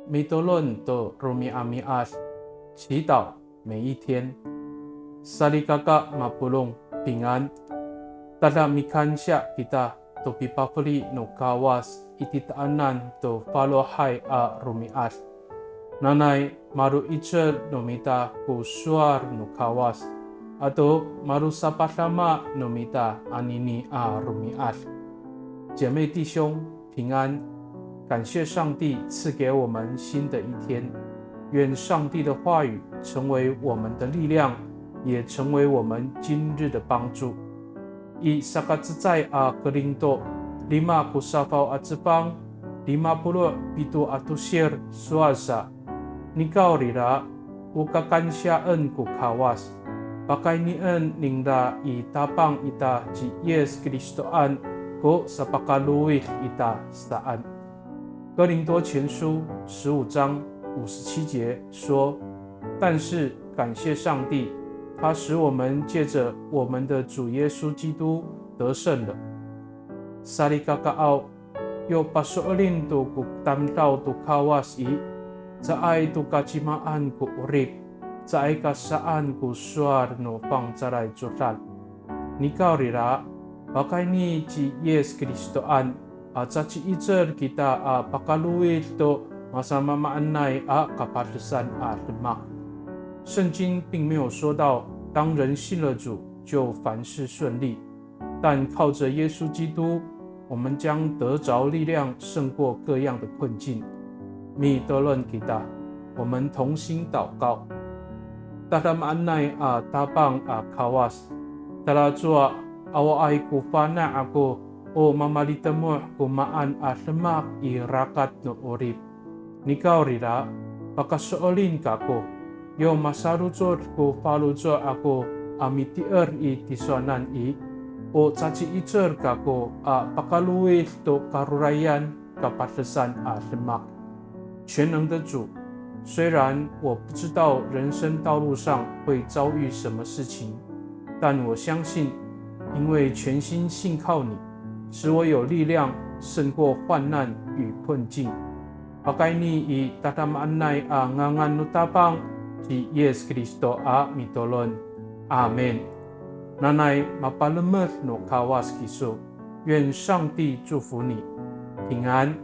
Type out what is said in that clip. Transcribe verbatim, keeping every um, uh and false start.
mitolon to romi'ami'ad, 祈祷每一天。Salikaka mapolong, 平安。Tada mikansiya kita to pipafeli no Kawas i titaanan to falohay a romi'ad. Nanay malo'icel no mita ko sowal no Kawas, ato malosapadama no mita anini a romi'ad. 姐妹弟兄，平安。感谢上帝赐给我们新的一天。愿上帝的话语成为我们的力量，也成为我们今日的帮助。I sakacecay a Korinto lima ko safaw a cefang, lima polo' pito a tosir sowal sa, nikawrira, o kakansiyaen ko Kawas, pakaynien ningra i Tapang ita ci Yis Kristoan ko sapakalowid ita saan. 哥林多前书十五章五十七节说，但是感谢上帝，他使我们借着我们的主耶稣基督得胜了。Salikakaaw, yo paso'elin to ko tamdaw to Kawas i, caay to kacimaan ko 'orip, caay ka saan ko sowal no fangcalay codad. Nikawrira, pakayni ci Yis Kristoan, a caci'icel kita a pakalowid to masamaamaanay a kapadesan a demak. 圣经并没有说到，当人信了主，就凡事顺利。 但靠着耶稣基督，我们将得着力量，胜过各样的困境。Mitolon kita, 我们同心祷告。Tadamaanay a Tapang a Kawas, talacowa awaay ko fana' ako, o mamalitemoh ko maan a demak i rakat no 'orip. Nikawrira, pakaso'elin kako, yo masarocod ko faloco' ako a mitier i tisowanan i, o caci'icel kako a pakalowid to karorayan kapadesan a demak. 全能的主，虽然我不知道人生道路上会遭遇什么事情，但我相信，因为全心信靠你，使我有力量胜过患难与困境。 Pakayni i tadamaanay a ngangan no Tapang ci Yis Kristo a mitolon. Amin. Nanay mapalemed no Kawas kiso. 愿上帝祝福你，平安。